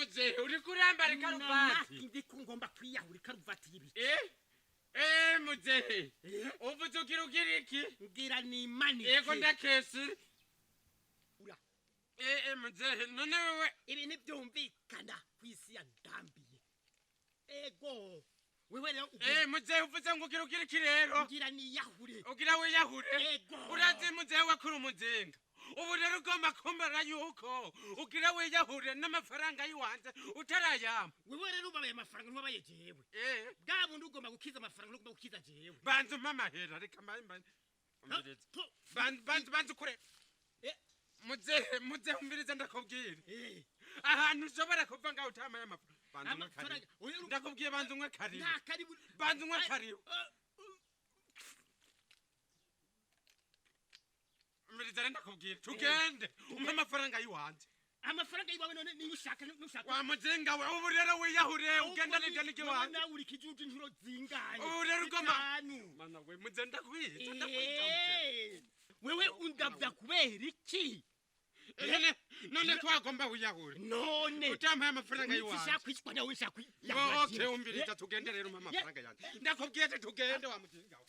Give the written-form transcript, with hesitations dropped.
Muzehe, uriko urambara ikaruvati? Ndiko ngomba kwiyahura ikaruvati y'ibiki? Muzehe, uvuze ugira iki? Ngira nimanike. Yego, ndakesi. Ura. Muzehe, none wewe Ibi ntibyumvikana ku isi ya ndambiye. Ego, wewe rero Muzehe, uvuze ngo ugira iki rero? Ngira niyahure. Ugira wiyahure? Ego. Urazi muzehe, wakuri umuzinga, ubu rero ugomba kumbara yuko ugira wiyahure n'amafaranga y'iwanje utarayampa. Wewe rero ubabaye amafaranga, ntubabaye jewe. Bwa bundi ugomba gukiza amafaranga, ntugomba gukiza jewe. Banza umpe amahera, reka mbaye umviriza. Banza ukure. Muzehe, umviriza ndakubwira. Ahantu ushobora kuva ngaho utamaye amafaranga, banza unywe karibu. Amafaranga Ndakubwiye, banza unywe karibu. Nta karibu. Banza unywe karibu. Umviriza rero ndakubwira, tugende umpe amafaranga y'iwanje. Amafaranga yiwawe none niyo ushaka, nushaka. Wa muzinga we, ubu rero wiyahure ugenda n'ideni ry'iwanje. Nawe uri kijuju inshuro zingahe? Ubu rero ugomba Zitanu. Mana we, muze, ndakwica, ndakwica, muze. Wewe undavya kubera iki? None ko wagomba wiyahure None utampaye amafaranga y'iwanje? Nshaka kwicwa nawe, nshaka kwiyahura. Okay, umviriza, tugende rero umpe amafaranga yanjye. Ndakubwiye ati tugende, wa muzinga we.